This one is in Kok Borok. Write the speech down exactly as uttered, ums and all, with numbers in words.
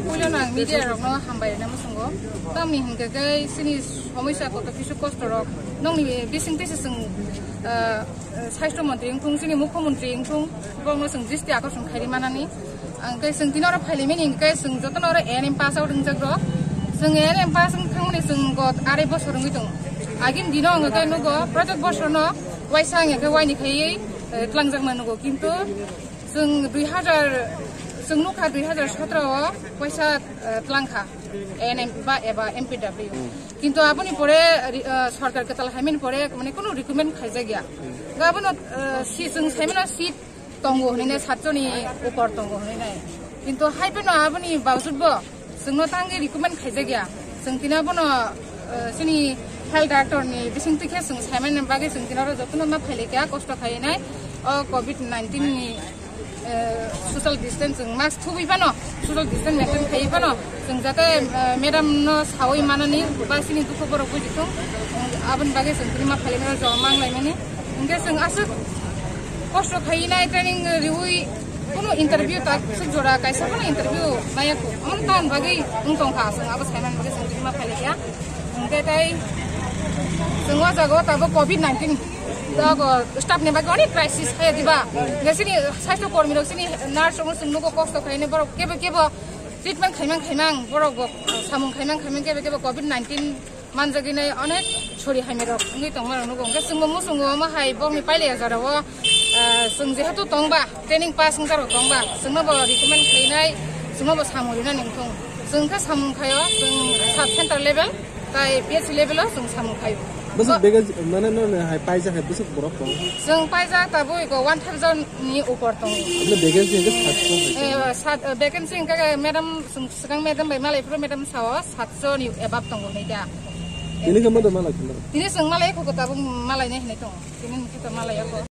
Puilano ang media rokno hambai rwna muchungo. Tamni hinkhe khe chini somoisa koto kisu kosto rok nongni bising twi se chwng, ah, sasthyo montri wngthung, chini mukhyamantri wngthung, borokno chwng dristi akorson khairi manani. Ang khe chwng tini oro phailaimani hinkhe chwng jotono oro A N M pass out wngjak rok. Chwng A N M pass wng thangmani chwng got arai bosor wngwi tongo. Agini dino ang khe nugo protek bosorno waisa ang khe waini khaiwi, eh, tlangjakma nugo, kintu chwng dui hazar, chwng nukha dui hazar sotro o waisa, eh, tlangkha A N M ba eba M P W. Kintu aboni pore, eh, sorkar kwtal haimani pore mane kunu recommend khaijakya. Abono, eh, si chwng saimano si tongo hwnwi nai, satjoni upor tongo hwnwi nai. Kintu hai phano aboni bawswkbo chwngno tangwi recommend khaijakya. Chwng tini abono, eh, chini health director ni bisingtwi khe chwng saimani bagwi chwng tini oro jotono ma phailaikha, kosto khainai. O covid nineteen ni, eh, social distance, chwng mask thubwi phano, social distance maintain khaiwi phano, chwng jate, eh, madam no sawi manani ba chini dukhu borok buji thung, aboni bagwi chwng tini ma phailaimani joma manglaimani. Hingke chwng aswk kosto khaiwi nai training riwi kunu interview ta swk jora kaisa kunu interview maya kho. Amon tan bagwi wng tongkha chwng abo saiman bagwi chwng tini ma phailaikha. Hingke tai chwng o jaga o tabuk covid nineteen dogo staff ni bagwi onek crisis khaya diba. Hingke chini sasthyo kormi rok chini nurse rok chwng nugo kosto khaini borok kebo kebo treatment khaimang khaimang borok bo samung khaimang khaimang kebo kebo covid nineteen manjagwi nai onek sori hamya rok wngwi tongma rok nugo. Hingke chwngbo muchungo omo hai bokni pailaya jora o, ah, chwng jehetu tongba, training pass wngja rok tongba, chwngno bo recommend khainai, chwngno bo samung rina nangthung. Chwng khe samung khaio, chwng sub center level, tai P H C level o chwng samung khaio. Bwswk vacancy, mane no, no, hai paijak hai bwswk borok tong? Chwng paijak tabuk iko one thousand ni upor tongo. Apni vacancy hingke satso hai. Eh, sat, eh, vacancy hingke madam, chwng swkang madam bai malai phuru madam sao, satso ni above tongo hinwi da. Tini khe modo malai khwlai? Tini chwng malai kho, tabuk malai nai hinwi tongo. Tini hwnkhe to malai ya kho.